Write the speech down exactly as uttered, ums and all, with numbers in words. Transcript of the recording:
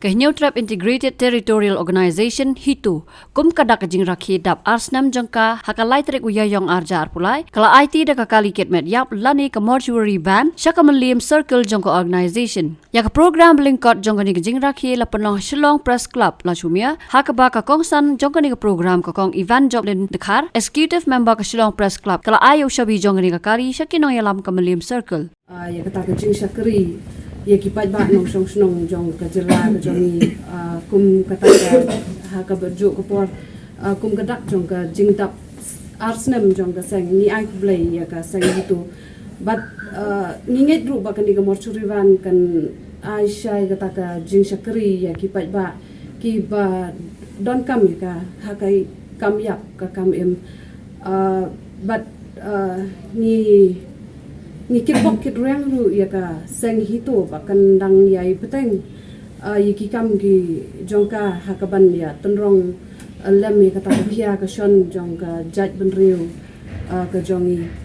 Ka Hynñiewtrep Integrated Territorial Organization, HITO, kum ka dak ka jingrakhe dap ar snem jong ka ha ka lai tarik u Ïaïong arhajar arphew lai, ka la aiti da ka kali kit met ïap lane ka mortuary van sha ka Mylliem Circle jong ka organization. Ïa ka program ba lyngkot jong kane ka jingrakhe la pynlong ha Shillong Press Club la shu miet, ha kaba ka kongsan jong kane ka program ka Kong Evangeline Joblin Dkhar, Executive Member ka Shillong Press Club, ka la ai ïa u shabi jong kane ka kali sha ki nongïalam ka Mylliem Circle. Ah, ïa kata ka jingshakri ïa ki paidbah nongshong shnong jong ka jylla ka jong ngi, ah, kum kata ka, ha kaba juh ka por, ah, kum ka dak jong ka jingdap ar snem jong ka seng, ngi ai khublei ïa ka seng HITO. Bad, ah, ngi ngeit ruh ba kane ka mortuary van kan ai shai kata ka jingshakri ïa ki paidbah kiba donkam ïa ka ha ka kam ïap ka kam im. Ah, bad, ah, ngi, ngi kitbok kitrwiang ruh ïa ka seng HITO ba kan dang ïai bteng, ah, ïa ki kam ki jong ka ha kaban ïa tynrong, ah, lem ïa kata ka khia ka shon jong ka jaitbynriew, ah, ka jong ngi.